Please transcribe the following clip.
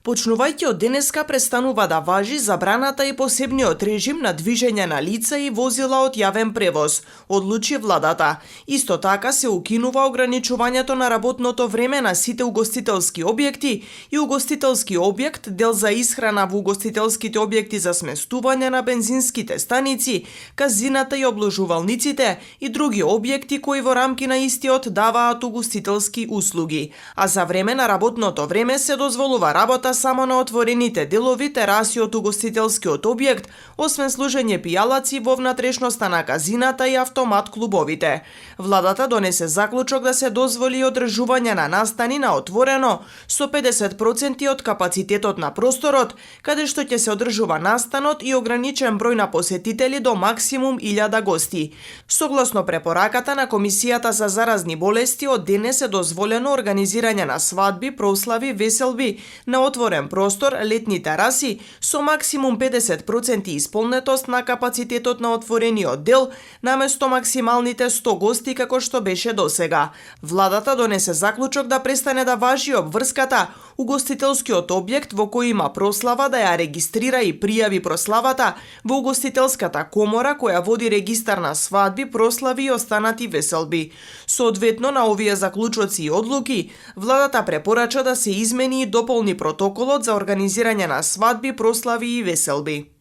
Почнувајќи од денеска престанува да важи забраната и посебниот режим на движење на лица и возила од јавен превоз, одлучи владата. Исто така се укинува ограничувањето на работното време на сите угостителски објекти и угостителски објект, дел за исхрана во угостителските објекти за сместување на бензинските станици, казината и обложувалниците и други објекти кои во рамки на истиот даваат угостителски услуги. А за време на работното време се дозволува работа само на отворените делови тераси од угостителскиот објект, освен служење пијалаци во внатрешноста на казината и автомат клубовите. Владата донесе заклучок да се дозволи одржување на настани на отворено со 50% од капацитетот на просторот, каде што ќе се одржува настанот и ограничен број на посетители до максимум 1000 гости. Согласно препораката на Комисијата за заразни болести, од денес е дозволено организирање на свадби, прослави, веселби на отворен простор, летни тераси со максимум 50% исполнетост на капацитетот на отворениот дел, наместо максималните 100 гости како што беше досега. Владата донесе заклучок да престане да важи обврската угостителскиот објект во кој има прослава да ја регистрира и пријави прославата во угостителската комора која води регистар на свадби, прослави и останати веселби. Соодветно на овие заклучоци и одлуки, владата препорача да се измени и дополни протоколот за организирање на свадби, прослави и веселби.